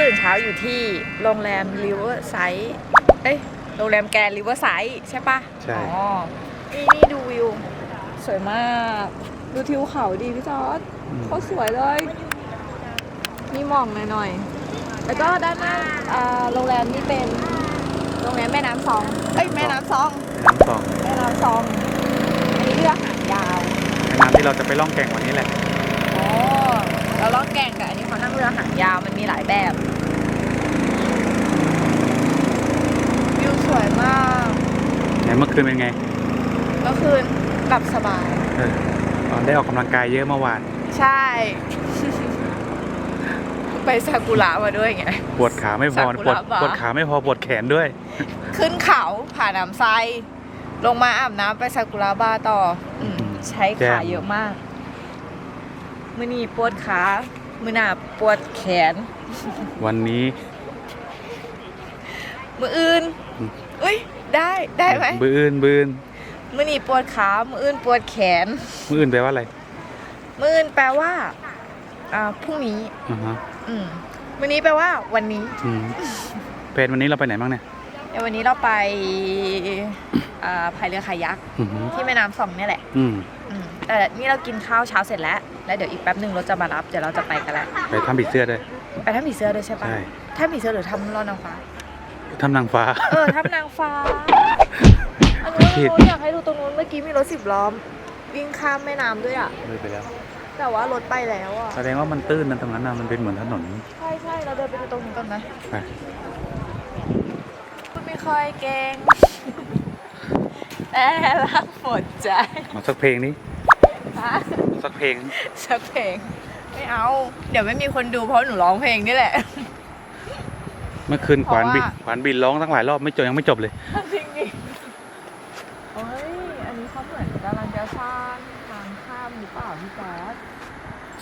ຕື່ນເຊົ້າຢູ່ທີ່ໂຮງແຮມ Riverside ເອີຍ ໂຮງແຮມ Grand Riverside ໃຊ່ປະ? ໃຊ່. ອໍ ນີ້ ນີ້ດູວິວ ສວຍມາກ. ດູທິວເຂົາດີພີ່ຈອດ. ອືມ ໂຄດສວຍເລີຍ. ມີໝອກໜ້ອຍໆ ແລ້ວກໍດ້ານໜ້າ ເອີ ໂຮງແຮມນີ້ເປັນໂຮງແຮມແມ່ນ້ຳຊອງ ເອີຍ ແມ່ນ້ຳຊອງ ແມ່ນ້ຳຊອງ ແມ່ນ້ຳຊອງ. ອັນນີ້ເຮືອຫາງຍາວ ແມ່ນ້ຳທີ່ເຮົາຈະໄປລ່ອງແກ່ງວັນນີ້ແຫຼະ. ອໍ ລາວລ່ອງແກ່ງກັບອັນນີ້ ເຮົານັ່ງເຮືອຫາງຍາວ ມັນມີຫຼາຍແບບ. ວິວສວຍມາກ. ໄງ ເມື່ອຄືນເປັນໄງ? ເມື່ອຄືນຫຼັບສະບາຍ. ເອີ ໄດ້ອອກກຳລັງກາຍເຍອະເມື່ອວານ. ໃຊ່ ໄປຊາກຸຣະມາດ້ວຍໄງ. ປວດຂາໄມ່ພໍ ປວດ ປວດຂາໄມ່ພໍ ປວດແຂນດ້ວຍ. ຂຶ້ນເຂົາຜານ້ຳໄຊ ລົງມາອາບນ້ຳ ໄປຊາກຸຣະບາຕໍ່. ອືມ ອືມ ໃຊ້ຂາເຍອະມາກ. ມື້ນີ້ປວດຂາ ມື້ໜ້າປວດແຂນ. ວັນນີ້ ມື້ອື່ນ. ອືມ ອຸ້ຍ ໄດ້ ໄດ້ໄໝ? ມື້ອື່ນ ມື້ອື່ນ. ມື້ນີ້ປວດຂາ ມື້ອື່ນປວດແຂນ. ມື້ອື່ນແປວ່າອະໄລ? ມື້ອື່ນແປວ່າ ອ່າ ພລຸ່ງນີ້. ອືຮຶ ອືມ ມື້ນີ້ແປວ່າວັນນີ້. ອືມ ເພຈ ວັນນີ້ເຮົາໄປໄຫນບ້າງເນຍ? ດຽວວັນນີ້ເຮົາໄປ ອ່າ ພາຍເຮືອຄາຍັກ ອືຮຶ ທີ່ແມ່ນ້ຳຊອງນີ້ແຫຼະ. ອືມ ອືມ ແຕ່ນີ້ເຮົາກິນຂ້າວເຊົ້າເສັດແລ້ວ ແລ້ວດຽວອີກແປັບໜຶ່ງລົດຈະມາຮັບ ດຽວເຮົາຈະໄປກັນແລ້ວ. ໄປຖ້ຳຜີເສືອດ້ວຍ ໃຊ່ປະ? ໃຊ່. ຖ້ຳຜີເສື ຫຼື ຖ້ຳຫຼໍ່ນາງຟ້າ? ຖ້ຳນາງຟ້າ. ເອີ ຖ້ຳນາງຟ້າ. ອັນນີ້ ຢາກໃຫ້ດູຕົງນັ້ນ ເມື່ອກີ້ມີລົດສິບລໍ້ ວິ່ງຂ້າມແມ່ນ້ຳດ້ວຍອະ. ເລີຍໄປແລ້ວ ແຕ່ວ່າລົດໄປແລ້ວອະ. ສະແດງວ່າມັນຕື້ນນະ ຕົງນັ້ນນະ ມັນເປັນເໝືອນຖະໜົນ. ໃຊ່ໆ ເຮົາເດີນໄປຢູ່ຕົງນີ້ກ່ອນນະ. ໄປ. ໄມ່ຄ່ອຍເກັ່ງ ແຕ່ລັກໝົດໃຈ. ເອົາສັກເພງນີ້. ຮະ? ເອົາສັກເພງ. ສັກເພງ? ໄມ່ເອົາ ດຽວໄມ່ມີຄົນດູ ເພາະໜູຮ້ອງເພງນີ້ແຫຼະ. ເມື່ອຄືນຂວານບິນ ຂວານບິນຮ້ອງຕັ້ງຫຼາຍຮອບ ໄມ່ຈົບ ຍັງໄມ່ຈົບເລີຍ. ຈິງດິ. ໂອ້ຍ ອັນນີ້ເຂົາເໝືອນກຳລັງຈະສ້າງທາງຂ້າມຫຼືເປົ່າພີ່ຈອດ?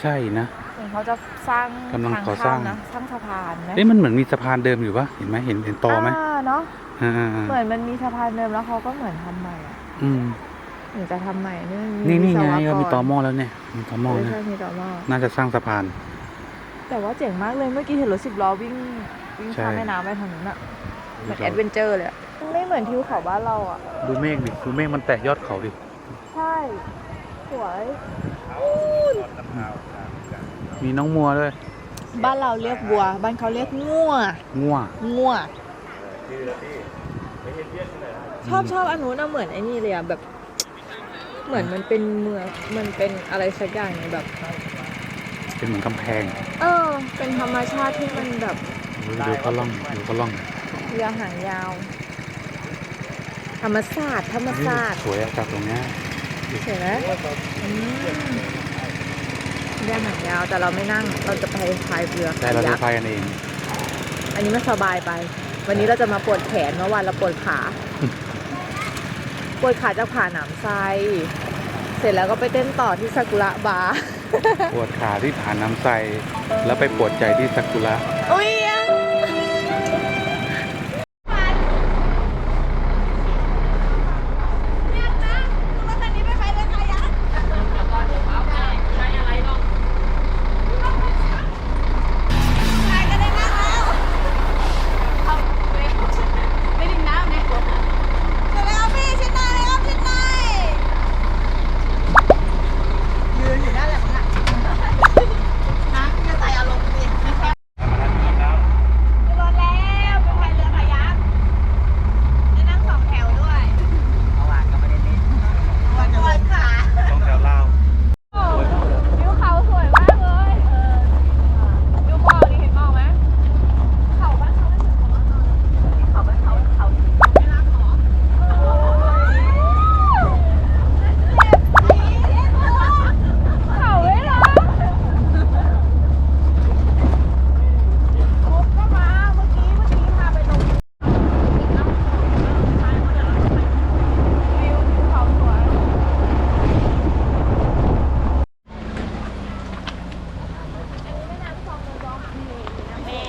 ໃຊ່ນະ ເຂົາຈະສ້າງ ກຳລັງກໍ່ສ້າງ ທາງຂ້າມນະ ສ້າງສະພານນະ. ເອີ ມັນເໝືອນມີສະພານເດີມຢູ່ປະ? ເຫັນໄໝ? ເຫັນ ເຫັນຕໍ່ໄໝ? ອ່າ ເນາະ. ອ່າໆໆ ເໝືອນມັນມີສະພານເດີມ ແລ້ວເຂົາກໍເໝືອນທຳໃໝ່ອະ. ອືມ ເໝືອນຈະທຳໃໝ່. ນີ້ ນີ້ ນີ້ໄງ ມີຕໍມໍແລ້ວເນຍ ມີຕໍມໍ ເອີ ແລ້ວ ໃຊ່ ມີຕໍມໍ ໜ້າຈະສ້າງສະພານ. ແຕ່ວ່າເຈັງມາກເລີຍ ເມື່ອກີ້ເຫັນລົດສິບລໍ້ວິ່ງ ວິ່ງ ໃຊ່ ຂ້າມແມ່ນ້ຳໄປທາງນັ້ນອະ. ເໝືອນແອັດເວັນເຈີເລີຍອະ. ໄມ່ເໝືອນທິວເຂົາບ້ານເຮົາອະ. ດູເມກດິ ດູເມກມັນແຕກຍອດເຂົາດິ. ໃຊ່ ສວຍ. ມີນ້ອງງົວດ້ວຍ. ບ້ານເຮົາລຽກງົວ ບ້ານເຂົາລຽກງົວ. ງົວ ງົວ. ຊອບ ຊອບອັນນັ້ນນະ ເໝືອນໄອ້ນີ້ເລີຍອະ ແບບ ເໝືອນມັນເປັນເມືອງ ມັນເປັນອະໄລສັກຢ່າງໜຶ່ງແບບ ເປັນເໝືອນກຳແພງ. ເອີ ເປັນທຳມະຊາດທີ່ມັນແບບ ເອີ ເຮືອຫາງຍາວ ທຳມະຊາດ ທຳມະຊາດ. ສວຍອາກາດຕົງເນີ້ຍ ສວຍນະ. ອືມ ເຮືອຫາງຍາວ ແຕ່ເຮົາໄມ່ນັ່ງ ເຮົາຈະໄປພາຍເຮືອ ໃຊ່ ເຮົາຈະພາຍກັນເອງ. ອັນນີ້ມັນສະບາຍໄປ. ວັນນີ້ເຮົາຈະມາປວດແຂນ ເມື່ອວານເຮົາປວດຂາ. ປວດຂາຈາກຜານ້ຳໄຊ ເສັດແລ້ວກໍໄປເຕັ້ນຕໍ່ທີ່ຊາກຸຣະບາ. ປວດຂາທີ່ຜານ້ຳໄຊ ແລ້ວໄປປວດໃຈທີ່ຊາກຸຣະ.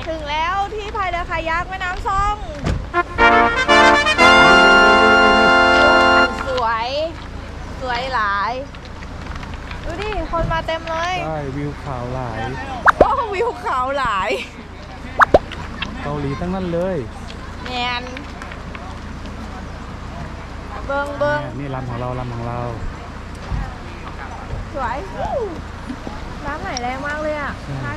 ເຖິງແລ້ວທີ່ພາຍເຮືອຄາຍັກແມ່ນ້ຳຊອງ. ສວຍ ສວຍຫຼາຍ. ດູດິ ຄົນມາເຕັມເລີຍ. ໃຊ່ ວິວຂາວຫຼາຍ. ໂອ້ ວິວຂາວຫຼາຍ. ເກົາຫຼີທັງນັ້ນເລີຍ. ແມ່ນ. ເບິ່ງ ເບິ່ງ. ນີ້ລຳຂອງເຮົາ ລຳຂອງເຮົາ. ສວຍ. ນ້ຳໄຫຼແຮງມາກເລີຍອະ. ໃຊ່.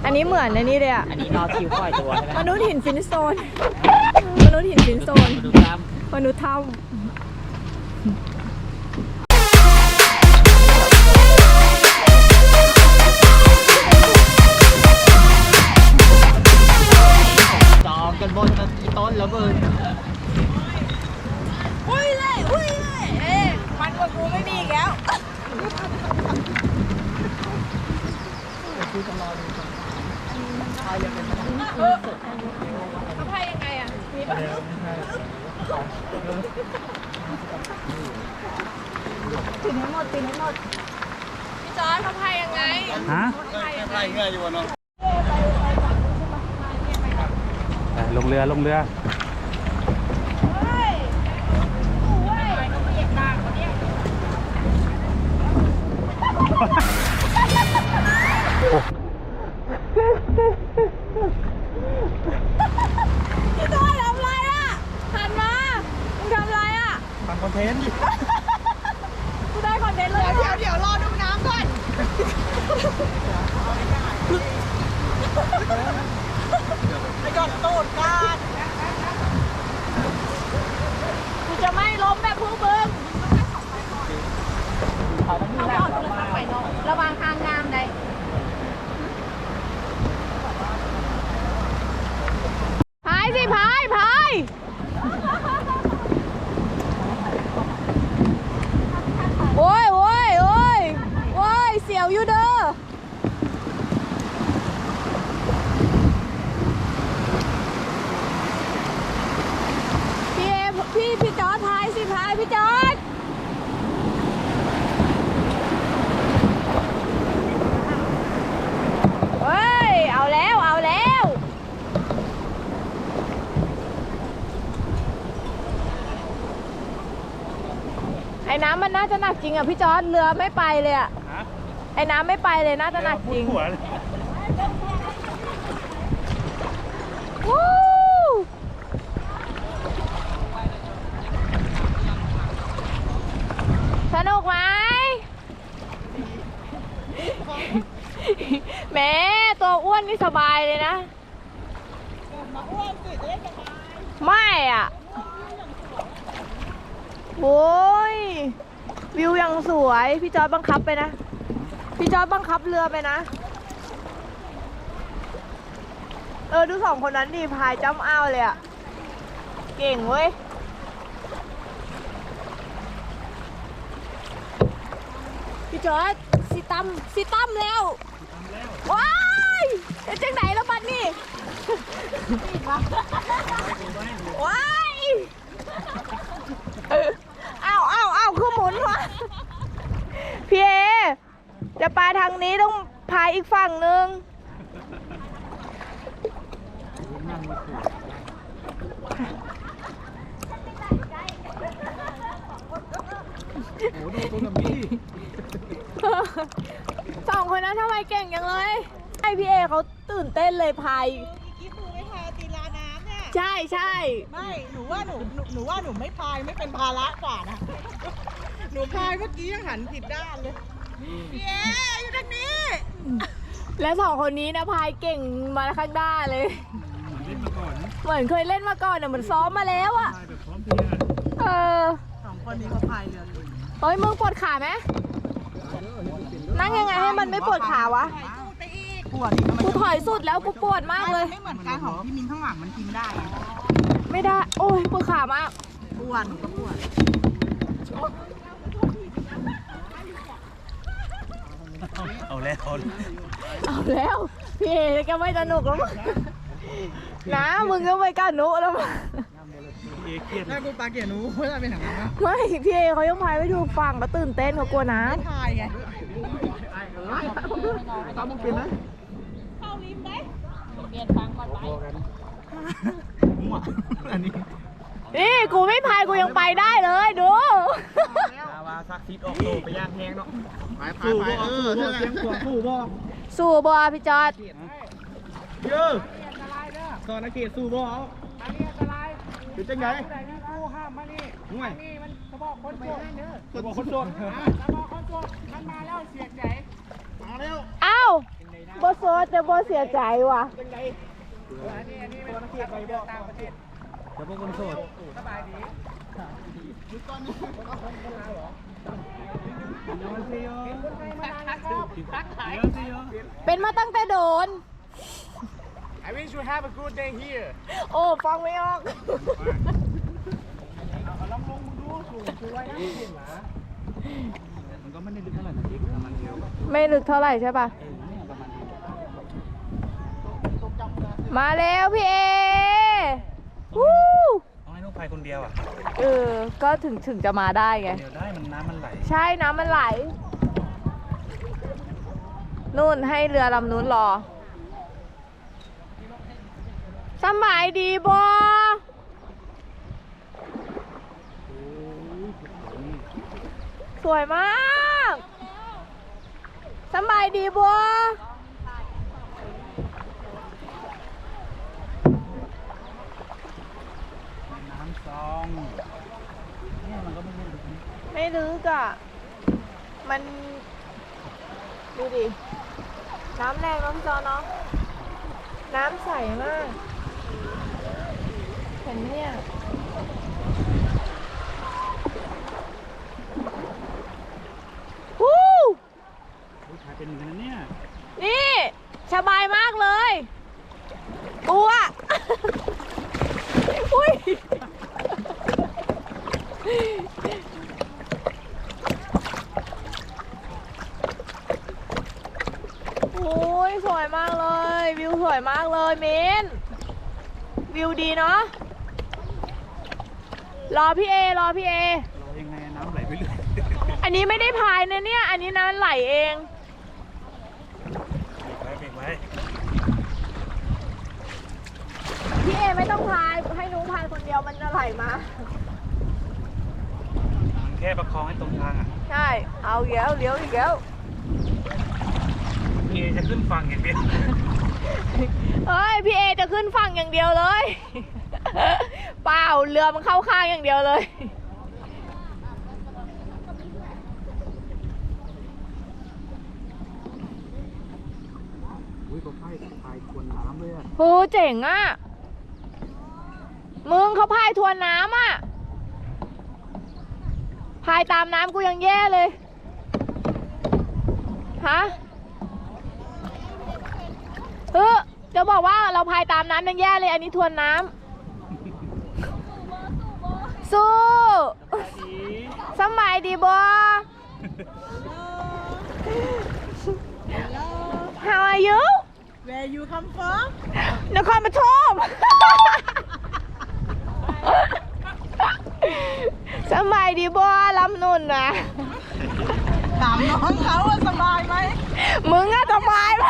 ອັນນີ້ເໝືອນອັນນີ້ເລີຍອະ. ອັນນີ້ລໍຄິວປ່ອຍຕົວໃຊ່ໄໝ? ມະນຸດຫີນຟິນໂຊນ. ມະນຸດຫີນຟິນໂຊນ. ມະນຸດຖ້ຳ. ມະນຸດຖ້ຳ. ຈອງກັນບໍ່ທັນອີ່ຕົ້ນລະເບິ່ງ. ອຸ້ຍເລີຍ ອຸ້ຍເລີຍ. ເອ ມັນກວ່າກູໄມ່ມີອີກແລ້ວ. ເອີ ເຂົາພາຍຍັງໄງອະ? ມີປະ? ປິ່ນໃຫ້ໝົດ ປິ່ນໃຫ້ໝົດ. ພີ່ຈອດ ເຂົາພາຍຍັງໄງ? ຮະ? ພາຍຍັງໄງ? ພາຍງ່າຍຢູ່ບໍ່ເນາະ? ໄປ ລົງເຮືອ ລົງເຮືອ. ໂອ້ ພີ່ຕ້ອຍ ທຳອະໄລອະ? ຫັນມາ ມຶງທຳອະໄລອະ? ທຳຄອນເທັນ. ກູໄດ້ຄອນເທັນເລີຍ. ດຽວ ດຽວ ລໍດູນ້ຳກ່ອນ. ໄປຢ່ອນຕູດກ່ອນ. ກູຈະໄໝ້ລົມແບບພວກມຶງ. ເອົາ ເອົາໂທລະສັບໄປເນາະ ລະຫວ່າງທາງງາມໄດ໋. ພາຍຊິ ພາຍ ພາຍ. ໂອ້ຍ ໂອ້ຍ ໂອ້ຍ ໂອ້ຍ ສຽວຢູ່ເດີ. ພີ່ເອ ພີ່ ພີ່ຈອດ ພາຍຊິ ພາຍ ພີ່ຈອດ. ເອີຍ ເອົາແລ້ວ ເອົາແລ້ວ. ໄອ້ນ້ຳມັນໜ້າຈະໜັກຈິງອະພີ່ຈອດ ເຮືອໄມ່ໄປເລີຍອະ. ຮະ? ໄອ້ນ້ຳໄມ່ໄປເລີຍ ໜ້າຈະໜັກຈິງ. ເຮືອພຸດຫົວເລີຍ. ວູ້ ສະໜຸກໄໝ? ແມ່ ຕົວອ້ວນນີ້ສະບາຍເລີຍນະ. ມາອ້ວນຊິ ຈະໄດ້ສະບາຍ. ໄມ່ອະ ໂອ້ຍ ວິວຢ່າງສວຍ. ພີ່ຈອດບັງຄັບໄປນະ ພີ່ຈອດບັງຄັບເຮືອໄປນະ. ເອີ ດູສອງຄົນນັ້ນດີ ພາຍຈ້ຳອ່າວເລີຍອະ. ເກັ່ງເວີຍ. ພີ່ຈອດ ຊິຕ່ຳ ຊິຕ່ຳແລ້ວ. ວ້າຍ ເຮັດຈັ່ງໃດລະບັດນີ້? ວ້າຍ ເອົາ ເອົາ ເອົາ ຄືໝູນວະ? ພີ່ເອ ຈະໄປທາງນີ້ ຕ້ອງພາຍອີກຝັ່ງໜຶ່ງ. ໂອ້ ດູຕົ້ນລະມີ. ສອງຄົນນັ້ນທຳໄມເກັ່ງຈັງເລີຍ? ໃຫ້ພີ່ເອເຂົາຕື່ນເຕັ້ນເລີຍ ພາຍ. ເມື່ອກີ້ຄູໄປພາຍຕີລານ້ຳເນຍ. ໃຊ່ ໃຊ່. ໄມ່ ໜູວ່າໜູ ໜູ ໜູວ່າໜູໄມ່ພາຍ ໄມ່ເປັນພາລະກວ່ານະ. ໜູພາຍເມື່ອກີ້ຍັງຫັນຜິດດ້ານເລີຍ. ເຢ້ ຢູ່ທາງນີ້. ແລະ ສອງຄົນນີ້ນະ ພາຍເກັ່ງມາຂ້າງໜ້າເລີຍ. ເຫຼັ້ນມາກ່ອນ ເໝືອນເຄີຍເຫຼັ້ນມາກ່ອນນະ ເໝືອນຊ້ອມມາແລ້ວອະ. ພາຍແບບພ້ອມເພຍ. ເອີ ສອງຄົນນີ້ເຂົາພາຍເຮືອເກັ່ງ. ເຮີ້ຍ ມຶງປວດຂາໄໝ? ນັ່ງຍັງໄງໃຫ້ມັນໄມ່ປວດຂາວະ? ປວດອີກ. ກູຖອຍສຸດແລ້ວ ກູປວດມາກເລີຍ. ໄມ່ ມັນໄມ່ເໝືອນກັນ ຂອງພີ່ມິນຂ້າງຫຼັງມັນກິນໄດ້. ໄມ່ໄດ້ ໂອ້ຍ ປວດຂາມາກ. ປວດ ໜູກໍປວດ. ເອົາແລ້ວ ເອົາແລ້ວ ພີ່ເອ ຈະໄປສະໜຸກແລ້ວ ນະ ມຶງຈະໄປກະນຸແລ້ວ. ເອ ກຽດ ຖ້າກູປາກຽດໜູ ເວລາເປັນຫຍັງນະ? ໄມ່ ພີ່ເອເຂົາຍັງພາຍໄປຢູ່ຝັ່ງ ເຂົາຕື່ນເຕັ້ນ ເຂົາກົວນ້ຳ. ໄມ່ພາຍໄງ ຕາມບໍ່ເປັນນະ. ເຂົ້າລິມໄດ້ ປ່ຽນຝັ່ງກ່ອນໄປ. ໝວກ ອັນນີ້. ນີ້ ກູໄມ່ພາຍ ກູຍັງໄປໄດ້ເລີຍ ດູ. ວ່າສັກສິດອອກໂຕໄປຢ່າງແຮງເນາະ. ໄປ ໄປ ໄປ ເອີ ສຽງຂວາງ ສູ້ບໍ່? ສູ້ບໍ່ ພີ່ຈອດ? ເອີ ສອນອາເຂດສູ້ບໍ່? ເອົາ ອັນນີ້ອັນຕະລາຍ. ເປັນຈັ່ງໃດ? ຜູ້ໃດມີຜູ້ຫ້າມມານີ້. ຫ້ວຍ ນີ້ມັນສະເພາະຄົນໂສດເດີ. ສະເພາະຄົນໂສດ. ສະເພາະຄົນໂສດ. ມັນມາແລ້ວເສຍໃຈ. ມາແລ້ວ. ອ້າວ ບໍ່ໂສດແຕ່ບໍ່ເສຍໃຈຫວາ. ເປັນຈັ່ງໃດ? ອັນນີ້ ອັນນີ້ມັນຕ່າງປະເທດ. ສະເພາະຄົນໂສດ. ສະບາຍດີ. ເປັນມາຕັ້ງແຕ່ໂດນ. I wish you have a good day here. ໂອ້ ຟັງໄມ່ອອກ. ເອົາ ເອົາລອງລົງເບິ່ງດູ ສູງ ສູງໄວ້ນະ. ມັນກໍບໍ່ໄດ້ເລິກເທົ່າໃດນະ ເດັກ ປະມານເອວ. ໄມ່ເລິກເທົ່າໃດໃຊ່ປະ? ເອີ ປະມານເອວ. ມາແລ້ວພີ່ເອ. ວູ້ ຕ້ອງໃຫ້ລູກພາຍຄົນດຽວອະ. ເອີ ກໍເຖິງ ເຖິງຈະມາໄດ້ໄງ. ຄົນດຽວໄດ້ ມັນ ນ້ຳມັນໄຫຼ. ໃຊ່ ນ້ຳມັນໄຫຼ. ນູ້ນ ໃຫ້ເຮືອລຳນູ້ນລໍ. ສຳບາຍດີບໍ່? ສວຍມາກ. ສຳບາຍດີບໍ່? ນ້ຳຊອງ ເອີ ມັນກໍບໍ່ເປັນ ໄມ່ເລິກອະ. ມັນ ດູດິ ນ້ຳແລງເນາະ ພີ່ຈອນເນາະ. ນ້ຳໃສມາກ. ເຫັນໄໝເນຍ? ວູ້ ໂອ້ຍ ຂາເປັນເໝືອນກັນນະເນຍ. ນີ້ ສະບາຍມາກເລີຍ. ກູອະ ອຸ້ຍ ໂອ້ຍ ສວຍມາກເລີຍ ວິວສວຍມາກເລີຍ ເມນ ວິວດີເນາະ. ລໍພີ່ເອ ລໍພີ່ເອ. ລໍຍັງໄງ ນ້ຳໄຫຼໄປເລື້ອຍ. ອັນນີ້ໄມ່ໄດ້ພາຍນະເນຍ ອັນນີ້ນ້ຳໄຫຼເອງ. ເບຣກໄວ້ ເບຣກໄວ້. ພີ່ເອ ໄມ່ຕ້ອງພາຍ ໃຫ້ໜູພາຍຄົນດຽວ ມັນຈະໄຫຼມາ. ມັນແຄ່ປະຄອງໃຫ້ຕົງທາງອະ. ໃຊ່ ເອົາອີກແລ້ວ ລ້ຽວອີກແລ້ວ. ເອ ຈະຂຶ້ນຝັ່ງຢ່າງດຽວ. ເອີຍ ພີ່ເອ ຈະຂຶ້ນຝັ່ງຢ່າງດຽວເລີຍ. ເປົ່າ ເຮືອມັນເຂົ້າຂ້າງຢ່າງດຽວເລີຍ. ໂອ້ຍ ເຂົາພາຍ ພາຍທວນນ້ຳເລີຍອະ. ໂຫ ເຈັງອະ ມຶງ ເຂົາພາຍທວນນ້ຳອະ. ພາຍຕາມນ້ຳ ກູຍັງແຍ່ເລີຍ. ຮະ? ເອີ ຈະບອກວ່າເຮົາພາຍຕາມນ້ຳຍັງແຍ່ເລີຍ ອັນນີ້ທວນນ້ຳ. ສູ້. ສຳບາຍດີບໍ່? How are you? Where you come from? ນະຄອນປະຖົມ. ສະບາຍດີບໍ່ ລຳນຸນນະ? ຖາມນ້ອງເຂົາວ່າສະບາຍໄໝ? ມຶງອະສະບາຍໄໝ?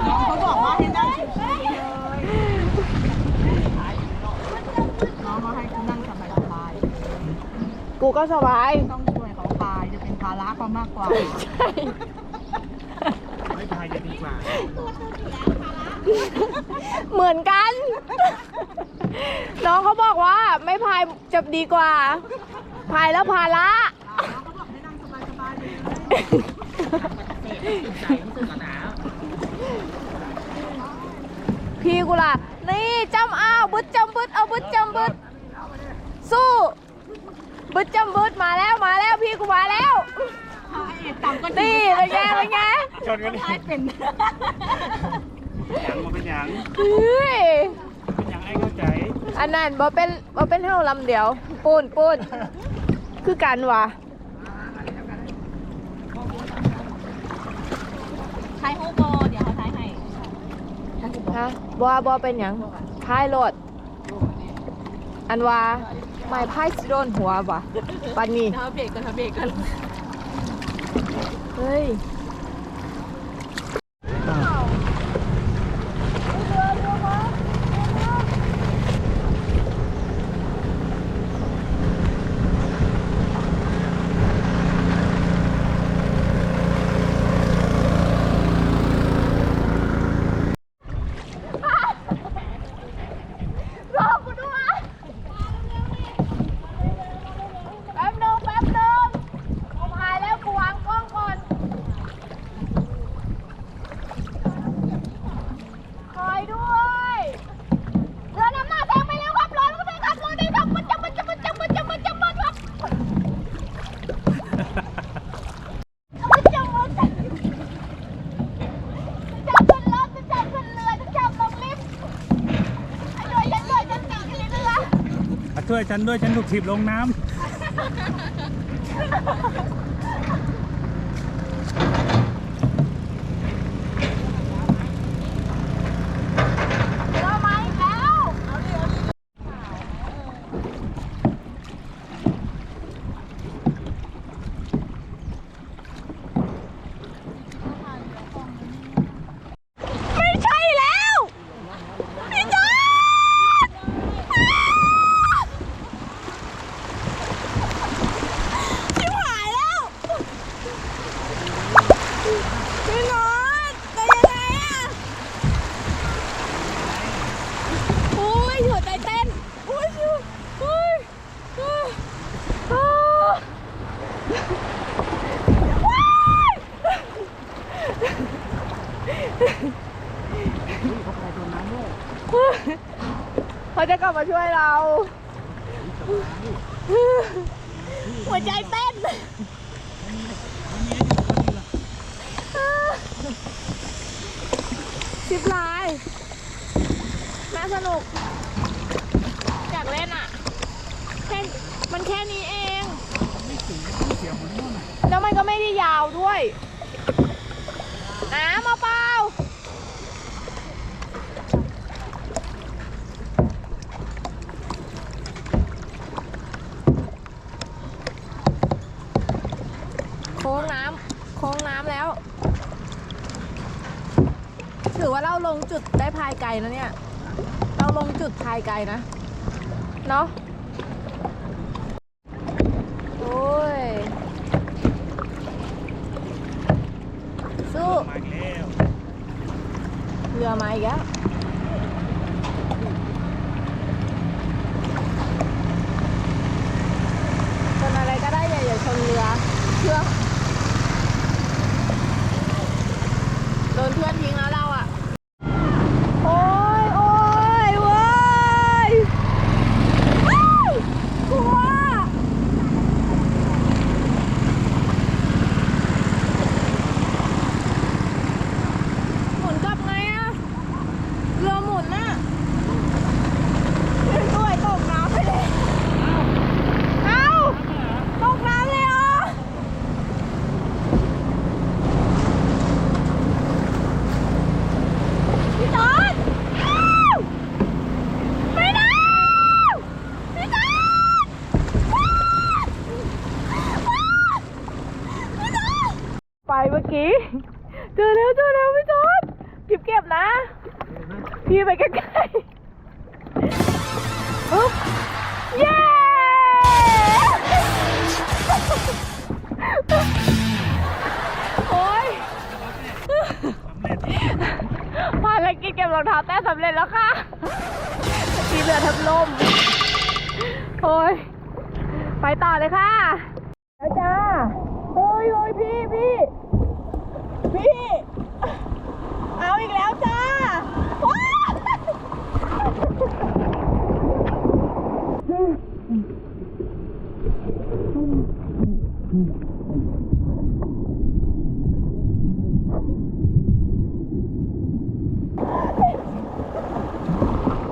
ນ້ອງເຂົາບອກວ່າໃຫ້ນັ່ງຊິວໆເລີຍ. ນ້ອງເຂົາໃຫ້ກູນັ່ງສະບາຍໆ. ກູກໍສະບາຍ. ຕ້ອງຊ່ວຍເຂົາພາຍ ຈະເປັນພາລະເຂົາມາກກວ່າ. ໃຊ່. ໄມ້ພາຍຈະດີກວ່າ. ເໝືອນກັນ. ນ້ອງເຂົາບອກວ່າໄມ້ພາຍຈະດີກວ່າ ພາຍແລ້ວພາລະ. ພີ່ກູລະ ນີ້ ຈ້ຳ ອ້າວ ບຶດ ຈ້ຳ ບຶດ ເອົາ ບຶດ ຈ້ຳ ບຶດ ສູ້. ບຶດຈ້ຳບຶດ ມາແລ້ວ ມາແລ້ວ ພີ່ກູມາແລ້ວ. ນີ້ ເປັນໄງ ເປັນໄງ? ຊົນກັນ ເປັນຫຍັງ ບໍ່ເປັນຫຍັງ. ເອີຍ ເປັນຫຍັງ ອ້າຍເຂົ້າໃຈ. ອັນນັ້ນບໍ່ເປັນ ບໍ່ເປັນເຮົາລຳດຽວ ປູນ ປູນ ຄືກັນຫວາ. ຖ່າຍຮູບບໍ່? ດຽວເຮົາຖ່າຍໃຫ້. ຮະ? ບໍ່ ບໍ່ເປັນຫຍັງ ຖ່າຍໂລດ. ອັນວ່າ ໄມ້ພາຍຊິໂດນຫົວຫວາ ປານນີ້. ເຮົາເບຣກກ່ອນ ເຮົາເບຣກກ່ອນ. ເຮີ້ຍ. ช่วยฉันด้วย ฉันถูกถีบลงน้ำ ไม่ใช่แล้ว พี่จอร์จ อ้า ชิบหายแล้ว พี่จอร์จ เป็นยังไงอะ โอ๊ย หัวใจเต้น โอ๊ย โอ๊ย เขาจะกลับมาช่วยเรา หัวใจเต้น ซิปไลน์ น่าสนุก อยากเล่นอะ แค่ มันแค่นี้เอง แล้วมันก็ไม่ได้ยาวด้วย น้ำมาเปล่า โค้งน้ำ โค้งน้ำแล้ว ถือว่าเราลงจุดได้พายไกลนะเนี่ย เราลงจุดพายไกลนะ เนาะ โอ้ย สู้ มาอีกแล้ว เรือมาอีกแล้ว ชนอะไรก็ได้ อย่า อย่าชนเรือ เพื่อน โดนเพื่อนทิ้งแล้วเราอะ โอ๊ย โอ๊ย เว้ย อ้าว กลัว หมุนกลับไงอะ เรือหมุนน่ะ ช่วยด้วย ตกน้ำไปเลย เอ้า ตกน้ำเลยเหรอ พี่จอร์จ ไม่นะ พี่จอร์จ ไปเมื่อกี้ เจอแล้ว เจอแล้ว พี่จอร์จ เก็บ เก็บนะ พี่ไปใกล้ๆ ปึ๊บ เย้ โอ๊ย ภารกิจเก็บรองเท้าแตะสำเร็จแล้วค่ะ เมื่อกี้เรือแทบล่ม โอ๊ย ไปต่อเลยค่ะ แล้วจ้า โอ๊ย โอ๊ย พี่ พี่ พี่ เอาอีกแล้วจ้า ว้า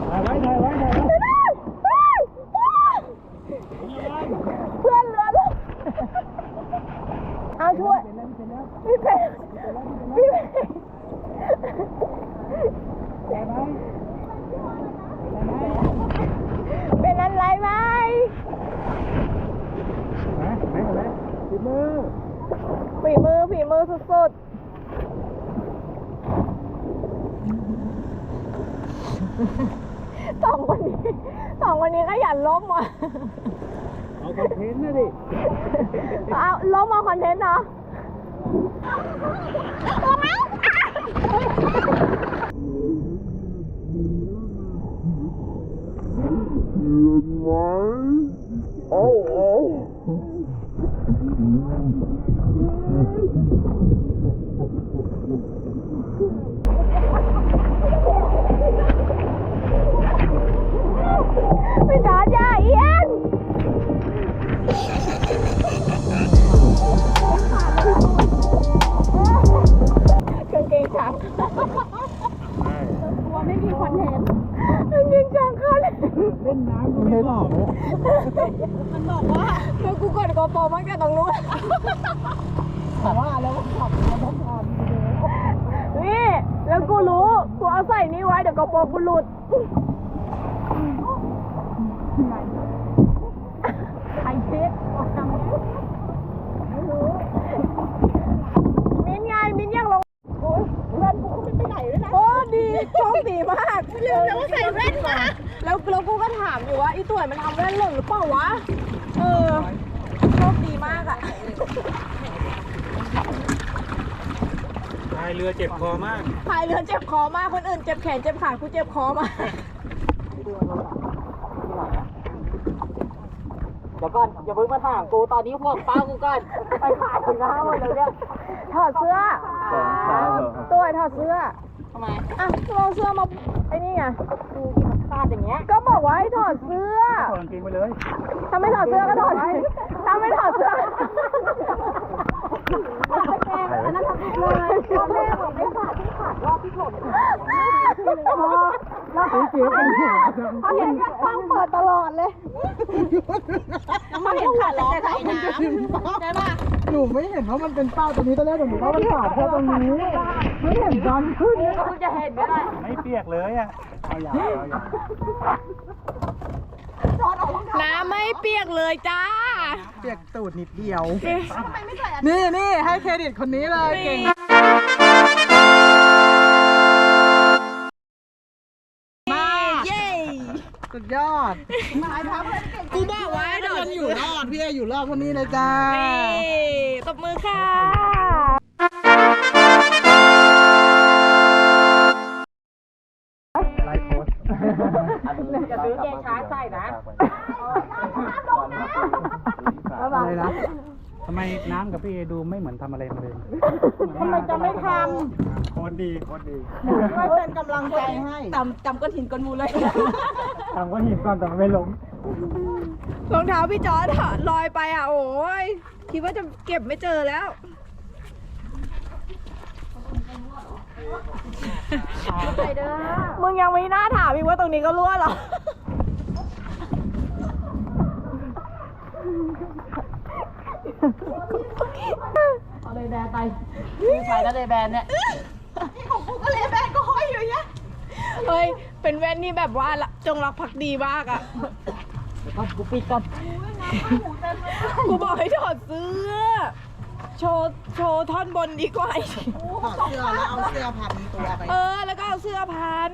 ถ่ายไว้ ถ่ายไว้ ถ่ายไว้ เพื่อนเรือล่ม เอาช่วย พี่เป๊ก พี่เป๊ก เป็นอะไรไหม ฮะ ไม่เป็นไร ฝีมือ ฝีมือ ฝีมือสุดๆ สองคนนี้ สองคนนี้ขยันล่มว่ะ เอาคอนเทนต์น่ะดิ เอาล่มเอาคอนเทนต์เนาะ เห็นไหม เอา เอา พี่จอร์จ อย่าเอียง เ ກະໂປະກູຫຼຸດ ໃຜເພັດ ມິນໄງ ມິນຢາກລົງ ໂອ້ຍ ແວ່ນກູກໍໄມ່ໄປໄຫນເລີຍນະ ໂອ້ ດີ ໂຊກດີມາກ ລືມແລ້ວວ່າໃສ່ແວ່ນມາ ແລ້ວ ແລ້ວກູກໍຖາມຢູ່ວ່າ ອີ່ຕົວຍມັນທຳແວ່ນຫຼົ່ນຫຼືເປົ່າວະ ເອີ ໂຊກດີມາກອະ. ພາຍເຮືອເຈັບຄໍມາກ ພາຍເຮືອເຈັບຄໍມາກ ຄົນອື່ນເຈັບແຂນເຈັບຂາ ກູເຈັບຄໍມາກ. ດຽວກ່ອນ ຢ່າເພິ່ງມາຖາມກູ ຕອນນີ້ຫ່ວງເປົ້າກູກ່ອນ ໄປຂາຍເຖິງໜ້າໝົດແລ້ວເນຍ ຖອດເສື້ອ ຕົວຍຖອດເສື້ອ ທຳໄມ ອ່ະ ເອົາເສື້ອມາ ໄອ້ນີ້ໄງ ຄືອີກຂາດຢ່າງເງຍ ກໍບອກວ່າໃຫ້ຖອດເສື້ອ ຖອດກາງເກງໄປເລີຍ ຖ້າໄມ່ຖອດເສື້ອກໍຖອດ ຖ້າໄມ່ຖອດເສື້ອ ອັນນັ້ນເລີຍ ຕອນແລກບອກໄດ້ຂາດທີ່ຂາດ ຮອບທີ່ຖົມ ເຮົາເຫັນການເປີດຕະຫຼອດເລີຍ ເຮົາເຫັນຂາດແຕ່ໃສ່ນ້ຳ ໃຊ່ປະ? ໜູໄມ່ເຫັນວ່າມັນເປັນເປົ້າຕົງນີ້ ຕອນແລກໜູວ່າມັນຂາດແຄ່ຕົງນີ້ ໄມ່ເຫັນຕອນຂຶ້ນ ຄືຈະເຫັນກໍໄດ້ ໄມ່ປຽກເລີຍອະ ເອົາຢາ ເອົາຢາ ນ້ຳໄມ່ປຽກເລີຍຈ້າ ປຽກຕູດນິດດຽວ ນີ້ ນີ້ ໃຫ້ເຄຣດິດຄົນນີ້ເລີຍ ເກັ່ງ ມາກ ເຢ້ ສຸດຍອດ ກູບອກວ່າໃຫ້ຖອດ ຢູ່ລອດ ພີ່ໃຫ້ຢູ່ລອດເທົ່ານີ້ເລີຍຈ້າ ເຢ້ ຕົບມືຄ່ະ. ໄລໂພສ ຢ່າຊື້ເກງຂາໃສ່ນະ ອະໄລນະ? ທຳໄມນ້ຳກັບພີ່ເອດູໄມ່ເໝືອນທຳອະໄລມາເລີຍ? ທຳໄມຈະໄມ່ທຳ? ໂຄດດີ ໂຄດດີ ຊ່ວຍເປັນກຳລັງໃຈໃຫ້ ຕຳ ຕຳກ້ອນຫີນກ່ອນໝູ່ເລີຍ ຕຳກ້ອນຫີນກ່ອນ ແຕ່ມັນໄມ່ລົງ ລອງເທົ້າພີ່ຈອດລອຍໄປອະ ໂອ້ຍ ຄິດວ່າຈະເກັບໄມ່ເຈີແລ້ວ ມຶງຍັງມີໜ້າຖາມອີກວ່າຕົງນີ້ກໍຮົ່ວເຫຼືອ? ເອົາເລແບນໄປ ໄປແລ້ວເລແບນເນຍ ຂອງກູກໍເລແບນກໍຫ້ອຍຢູ່ເນຍ ເຮີ້ຍ ເປັນແວ່ນທີ່ແບບວ່າ ລະ ຈົງລັກພັກດີມາກອະ ດຽວກ່ອນ ກູປິດກ່ອນ ກູບອກໃຫ້ຖອດເສື້ອ ໂຊ ໂຊທ່ອນບົນດີກວ່າ ຖອດເສື້ອແລ້ວເອົາເສື້ອພັນຕົວໄປ ເອີ ແລ້ວກໍເອົາເສື້ອພັນ